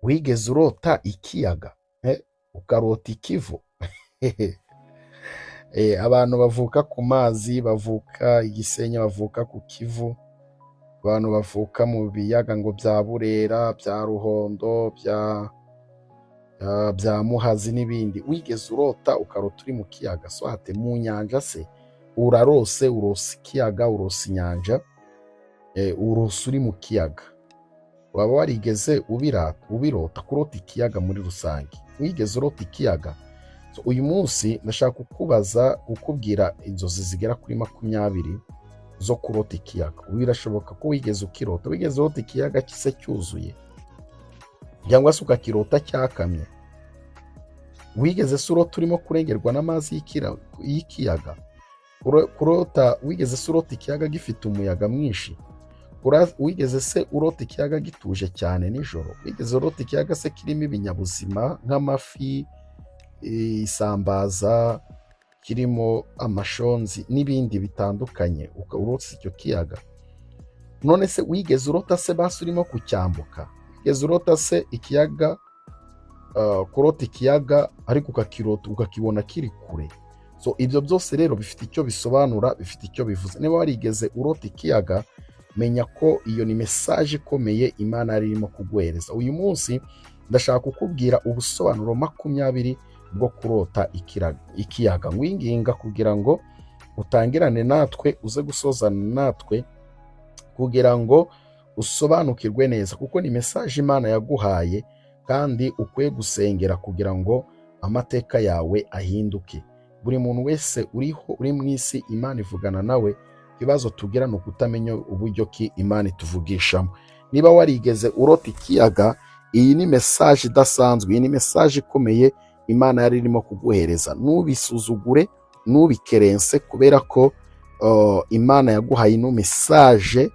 Wigeze urota ikiyaga? Ukarota ikivu? Abantu bavuka ku mazi, bavuka i Gisenyi, bavuka ku Kivu, abantu bavuka mu biyaga ngo bya Burera, bya Ruhondo, bya Muhazi n'ibindi. Wigeze urota ukarota uri mu kiyaga, soit mu nyanja se? Urarose, urose ikiyaga, urose inyanja, urose uri mu kiyaga. Waba warigeze ubirota, kurota ikiyaga muri rusange? Wigeze urota ikiyaga? So, uyu munsi ndashaka kukubaza, kukubwira inzozi zigera kuri 20 zo kurota ikiyaga. Birashoboka ko wigeze ukirota. Wigeze urota ikiyaga kise cyuzuye, cyangwa se ukakirota cyakamye? Wigeze se urota urimo kurengerwa n'amazi y'ikiyaga? Kurota, wigeze se urota ikiyaga gifite umuyaga mwinshi? Wigeze se urota ikiyaga gituje cyane nijoro? Wigeze urota ikiyaga se kirimo ibinyabuzima nk'amafi, isambaza, kirimo amashonzi n'ibindi bitandukanye? Urota icyo kiyaga. None se wigeze urota se basi urimo kucyambuka? Wigeze urota se ikiyaga, kurota ikiyaga ariko ukakirota ukakibona kiri kure? So ibyo byose rero bifite icyo bisobanura, bifite icyo bivuze. Niba warigeze urota ikiyaga, menya ko iyo ni message ikomeye Imana yari irimo kuguhereza. Uyu munsi ndashaka kukubwira ubusobanuro 20 bwo kurota ikiyaga. Ngwinginga kugira ngo utangirane natwe, uze gusozana natwe, kugira ngo usobanukirwe neza, kuko ni message Imana yaguhaye kandi ukwiye gusengera kugira ngo amateka yawe ahinduke. Buri muntu wese uriho, uri mu isi, Imana ivugana nawe. Ikibazo tugira ni ukutamenya uburyo ki Imana ituvugishamo. Niba warigeze urota ikiyaga, iyi ni message idasanzwe, iyi ni message ikomeye Imana yari irimo kuguhereza. Ntubisuzugure, ntubikerense, kubera ko Imana yaguhaye ino message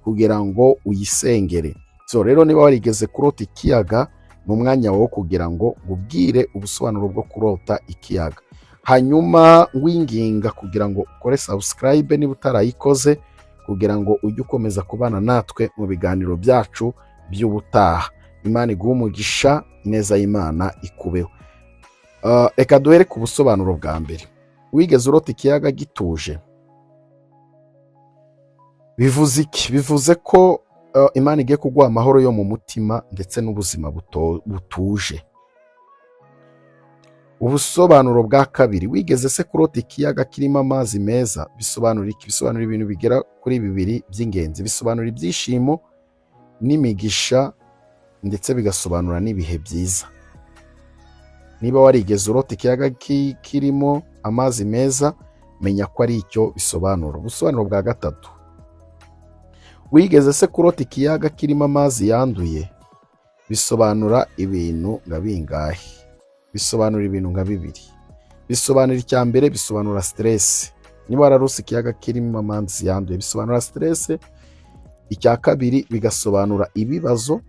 kugira ngo uyisengere. So rero niba warigeze kurota ikiyaga, ni umwanya wo kugira ngo nkubwire ubusobanuro bwo kurota ikiyaga. Hanyuma winginga kugira ngo ukore subscribe niba utarayikoze, kugira ngo ujye ukomeza kubana natwe mu biganiro byacu by'ubutaha. Imana iguhe umugisha, ineza y'Imana ikubeho. Reka duhere ku busobanuro bwa mbere. Wigeze urota ikiyaga gituje? Bivuze iki? Bivuze ko Imana igiye kuguha amahoro yo mu mutima ndetse n'ubuzima butuje. Ubusobanuro bwa kabiri: wigeze se kurota ikiyaga kirimo amazi meza? Bisobanura iki? Bisobanura ibintu bigera kuri bibiri by'ingenzi. Bisobanura ibyishimo n'imigisha, ndetse bigasobanura n'ibihe byiza. Niba warigeze urota ikiyaga kirimo amazi meza, menya ko ari icyo bisobanura. Ubusobanuro bwa gatatu: wigeze se kurota ikiyaga kirimo amazi yanduye? Bisobanura ibintu nka bingahe? Bisobanura ibintu nka bibiri. Bisobanura icya mbere, bisobanura stress. Niba wararose ikiyaga kirimo amazi yanduye, bisobanura stress. Icya kabiri, bigasobanura ibibazo.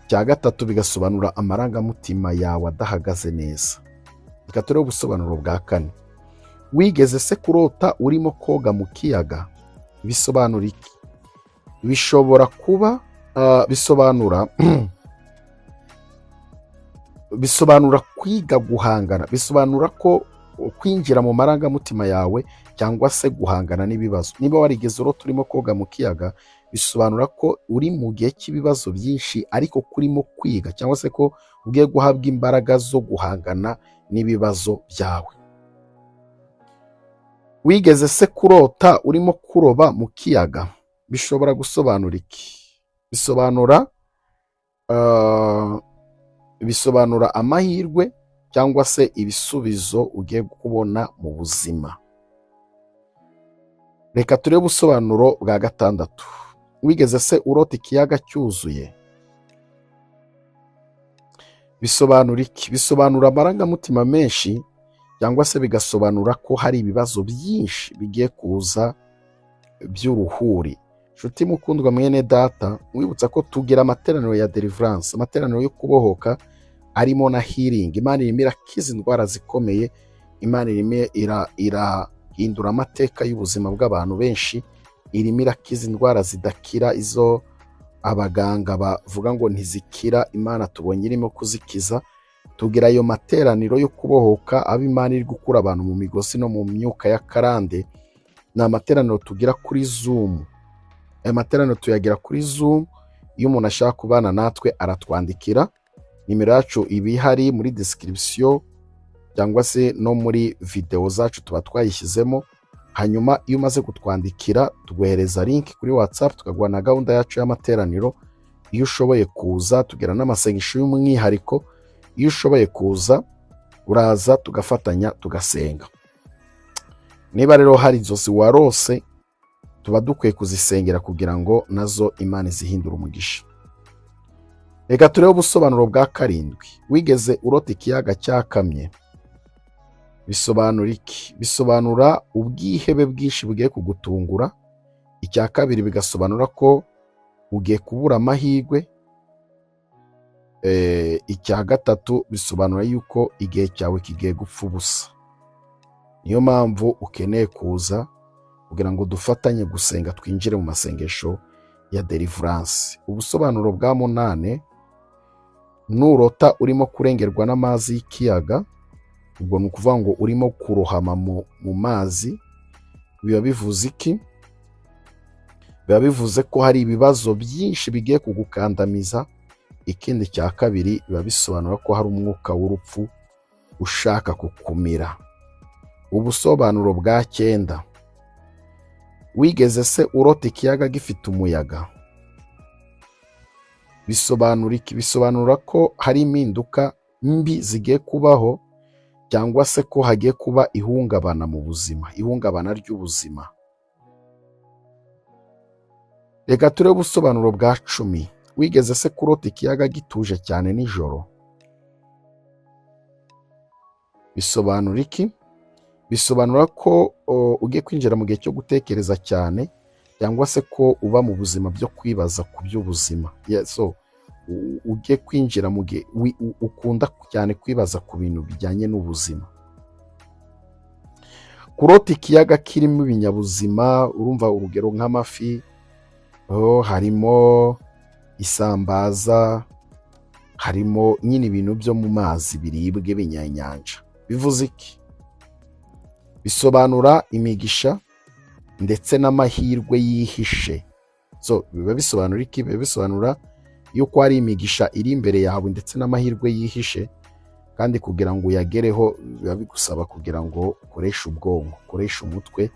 Icya gatatu, bigasobanura amarangamutima yawe adahagaze neza. Reka turebe ubusobanuro bwa kane. Wigeze se kurota urimo koga mu kiyaga? Bisobanura iki? Bishobora kuba bisobanura kwiga guhangana, bisobanura ko kwinjira mu marangamutima yawe cyangwa se guhangana n'ibibazo. Niba warigeze urota urimo koga mu kiyaga, bisobanura ko uri mu gihe cy'ibibazo byinshi, ariko ko urimo kwiga, cyangwa se ko ugiye guhabwa imbaraga zo guhangana n'ibibazo byawe. Wigeze se kurota urimo kuroba mu kiyaga? Bishobora gusobanura iki? Bisobanura amahirwe cyangwa se ibisubizo ugiye kubona mu buzima. Reka turebe ubusobanuro bwa gatandatu. Wigeze se urota ikiyaga cyuzuye? Bisobanura iki? Bisobanura amarangamutima menshi, cyangwa se bigasobanura ko hari ibibazo byinshi bigiye kuza by'uruhuri. Nshuti mukundwa, mwene data, wibutsa ko tugira amateraniro ya deliverance, amateraniro yo kubohoka arimo na healing. Imana irimo irakiza indwara zikomeye, Imana irimo irahindura amateka y'ubuzima bw'abantu benshi, irimo irakiza indwara zidakira, izo Abaganga bavuga ngo ntizikira, Imana tubonye irimo kuzikiza. Tugira ayo materaniro yo kubohoka, abo Imana iri gukura abantu mu migozi no mu myuka ya karande. Ni amateraniro tugira kuri Zoom. Aya materaniro tuyagira kuri Zoom. Iyo umuntu ashaka kubana natwe aratwandikira, nimero yacu iba ihari muri description cyangwa se no muri videwo zacu tuba twayishyizemo. Hanyuma iyo umaze kutwandikira tuguhereza link kuri WhatsApp, tukaguha na gahunda yacu y'amateraniro. Iyo ushoboye kuza, tugira n'amasengesho y'umwihariko. Iyo ushoboye kuza uraza tugafatanya tugasenga. Niba rero hari inzozi warose, tuba dukwiye kuzisengera kugira ngo nazo Imana izihindure umugisha. Reka turebe ubusobanuro bwa karindwi. Wigeze urota ikiyaga cyakamye? Bisobanura iki? Bisobanura ubwihebe bwinshi bugiye kugutungura. Icya kabiri, bigasobanura ko ugiye kubura amahirwe. Icya gatatu, bisobanura yuko igihe cyawe kigiye gupfa ubusa. Niyo mpamvu ukeneye kuza kugira ngo dufatanye gusenga, twinjire mu masengesho ya deliverance. Ubusobanuro bwa munane, nurota urimo kurengerwa n'amazi y'ikiyaga, ubwo ni ukuvuga ngo urimo kurohama mu mazi, biba bivuze iki? Biba bivuze ko hari ibibazo byinshi bigiye kugukandamiza. Ikindi cya kabiri, biba bisobanura ko hari umwuka w'urupfu ushaka kukumira. Ubusobanuro bwa cyenda, wigeze se urota ikiyaga gifite umuyaga? Bisobanura iki? Bisobanura ko hari impinduka mbi zigiye kubaho, cyangwa se ko hagiye kuba ihungabana mu buzima, ihungabana ry'ubuzima. Reka turebe ubusobanuro bwa 10. Wigeze se kurota ikiyaga gituje cyane nijoro? Bisobanura iki? Bisobanura ko ugiye kwinjira mu gihe cyo gutekereza cyane, cyangwa se ko uba mu buzima byo kwibaza ku by'ubuzima. So ugiye kwinjira mu gihe ukunda cyane kwibaza ku bintu bijyanye n'ubuzima. Kurota ikiyaga kirimo ibinyabuzima, urumva urugero nk'amafi, harimo isambaza, harimo nyine ibintu byo mu mazi biribwa ibinyanyanja. Bivuze iki? Bisobanura imigisha ndetse n'amahirwe yihishe. So biba bisobanura iki? Biba bisobanura yuko hari imigisha iri imbere yawe ndetse n'amahirwe yihishe, kandi kugira ngo uyagereho biba bigusaba kugira ngo ukoreshe ubwonko, ukoreshe umutwe,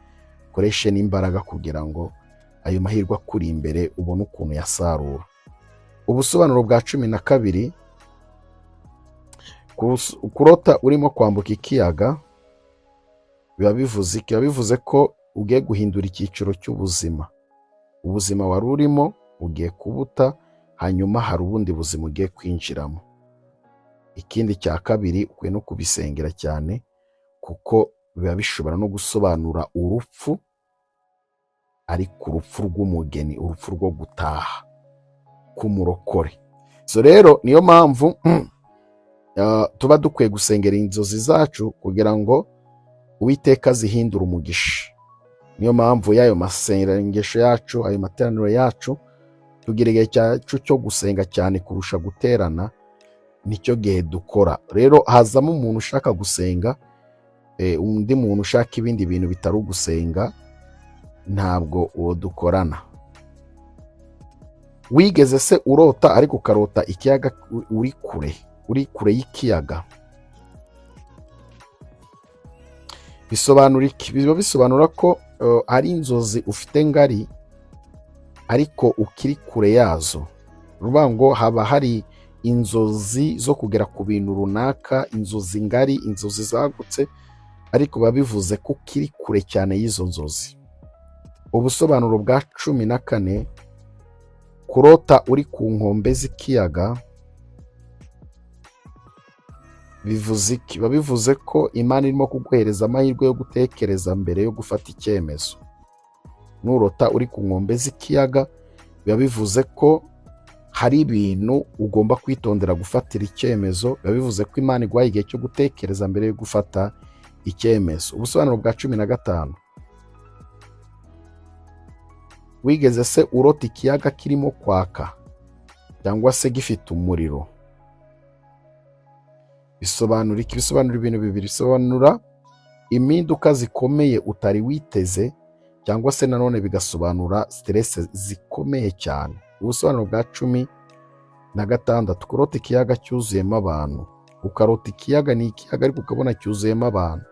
ukoreshe n'imbaraga kugira ngo ayo mahirwe akuri imbere ubone ukuntu yasarura. Ubusobanuro bwa 12, kurota urimo kwambuka ikiyaga biba bivuze iki? Biba bivuze ko ugiye guhindura icyiciro cy'ubuzima. Ubuzima wari urimo ugiye kubuta, hanyuma hari ubundi buzima ugiye kwinjiramo. Ikindi cya kabiri, ukwiye no kubisengera cyane, kuko biba bishobora no gusobanura urupfu, ariko urupfu rw'umugeni, urupfu rwo gutaha k'umurokore. So rero niyo mpamvu tuba dukwiye gusengera inzozi zacu kugira ngo Uwiteka azihindure umugisha. Niyo mpamvu y'ayo masengesho yacu, ayo materaniro yacu, tugira igihe cyacu cyo gusenga cyane kurusha guterana, nicyo gihe dukora. Rero hazamo umuntu ushaka gusenga, undi muntu ushaka ibindi bintu bitari ugusenga, ntabwo uwo dukorana. Wigeze se urota ariko ukarota ikiyaga uri kure, uri kure y'ikiyaga? Bisobanura iki? Biba bisobanura ko ari inzozi ufite ngari ariko ukiri kure yazo. Ruvuga ngo haba hari inzozi zo kugera ku bintu runaka, inzozi ngari, inzozi zagutse, ariko biba bivuze ko ukiri kure cyane y'izo nzozi. Ubusobanuro bwa 14, kurota uri ku nkombe z'ikiyaga bivuze iki? Biba bivuze ko Imana irimo kuguhereza amahirwe yo gutekereza mbere yo gufata icyemezo. Nurota uri ku nkombe z'ikiyaga biba bivuze ko hari ibintu ugomba kwitondera gufatira icyemezo, biba bivuze ko Imana iguhaye igihe cyo gutekereza mbere yo gufata icyemezo. Ubusobanuro bwa 15, wigeze se urota ikiyaga kirimo kwaka? cyangwa se gifite umuriro, bisobanura iki? Bisobanura ibintu bibiri. Bisobanura impinduka zikomeye utari witeze, cyangwa se nanone bigasobanura stress zikomeye cyane. Ubusobanuro bwa 16, kurota ikiyaga cyuzuyemo abantu. Ukarota ikiyaga, ni ikiyaga ariko ukabona cyuzuyemo abantu.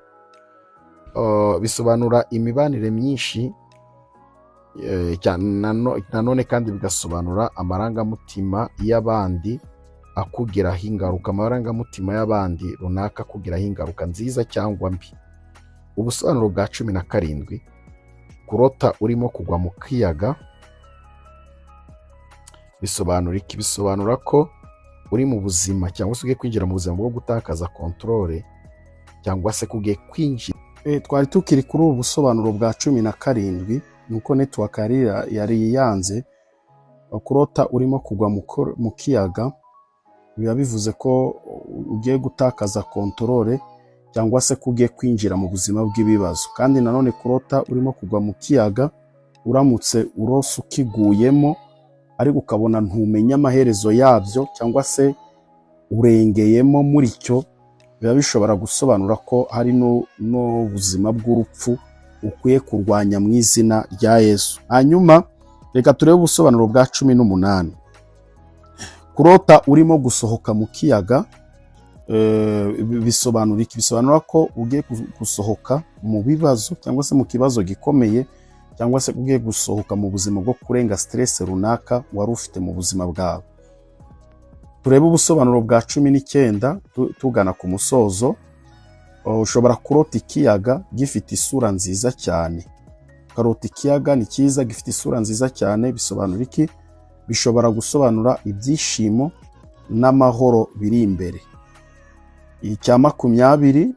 Bisobanura imibanire myinshi, nanone kandi bigasobanura amarangamutima y'abandi akugiraho ingaruka, amarangamutima y'abandi runaka akugiraho ingaruka nziza cyangwa mbi. Ubusobanuro bwa 17, kurota urimo kugwa mu kiyaga bisobanura iki? Bisobanura ko uri mu buzima cyangwa se ugiye kwinjira mu buzima bwo gutakaza contrôle, cyangwa se ko ugiye kwinjira. Twari tukiri kuri ubu busobanuro bwa 17, nuko network yari yanze. Kurota urimo kugwa mu kiyaga biba bivuze ko ugiye gutakaza contrôle, cyangwa se ko ugiye kwinjira mu buzima bw'ibibazo. Kandi nanone kurota urimo kugwa mu kiyaga, uramutse urose ukiguyemo ariko ukabona ntumenye amaherezo yabyo, cyangwa se urengeyemo muri cyo, biba bishobora gusobanura ko hari n'ubuzima bw'urupfu ukwiye kurwanya mu izina rya Yesu. Hanyuma reka turebe ubusobanuro bwa 18. Kurota urimo gusohoka mu kiyaga bisobanura iki? Bisobanura ko ugiye gusohoka mu bibazo, cyangwa se mu kibazo gikomeye, cyangwa se ugiye gusohoka mu buzima bwo kurenga stress runaka wari ufite mu buzima bwawe. Turebe ubusobanuro bwa 19, tugana ku musozo. Ushobora kurota ikiyaga gifite isura nziza cyane. Ukarota ikiyaga ni cyiza, gifite isura nziza cyane, bisobanura iki? Bishobora gusobanura ibyishimo n'amahoro biri imbere. Icya 20,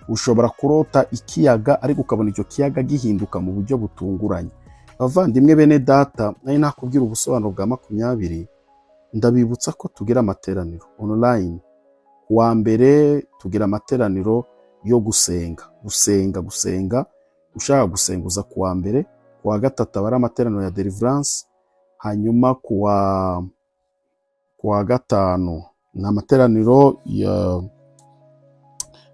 ushobora kurota ikiyaga ariko ukabona icyo kiyaga gihinduka mu buryo butunguranye. Abavandimwe, bene data, nari nakubwira ubusobanuro bwa 20. Ndabibutsa ko tugira amateraniro online. Ku wa mbere tugira amateraniro yo gusenga, gusenga, gusenga. Ushaka gusenga uza ku wa mbere. Ku wa gatatu aba ari amateraniro ya deliverance. Hanyuma ku wa gatanu ni amateraniro ya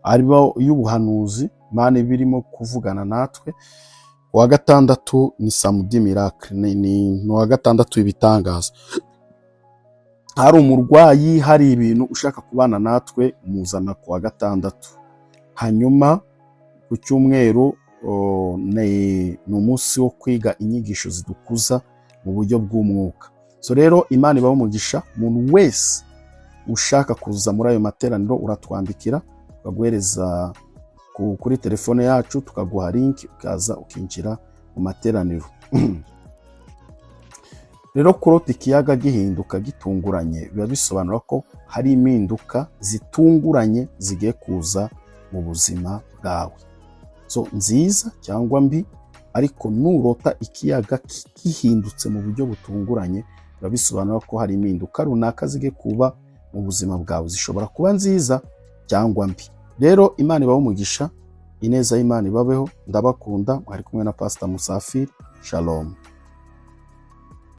arimo y'ubuhanuzi, Imana iba irimo kuvugana natwe. Ku wa gatandatu ni samedi miracle, ni uwa gatandatu w'ibitangaza. Hari umurwayi, hari ibintu ushaka kubana natwe, muzana ku wa gatandatu. Hanyuma ku cyumweru ni umunsi wo kwiga inyigisho zidukuza mu buryo bw'umwuka. So rero Imana ibahe umugisha. Umuntu wese ushaka kuza muri ayo materaniro, uratwandikira tukaguhereza kuri telefone yacu, tukaguha link, ukaza ukinjira mu materaniro. Rero kurota ikiyaga gihinduka gitunguranye biba bisobanura ko hari impinduka zitunguranye zigiye kuza mu buzima bwawe, so nziza cyangwa mbi. Ariko nurota ikiyaga gihindutse mu buryo butunguranye, biba bisobanura ko hari impinduka runaka zigiye kuba mu buzima bwawe, zishobora kuba nziza cyangwa mbi. Rero Imana ibahe umugisha, ineza y'Imana ibabeho. Ndabakunda. Mwari kumwe na Pasita Musafiri. Shalom.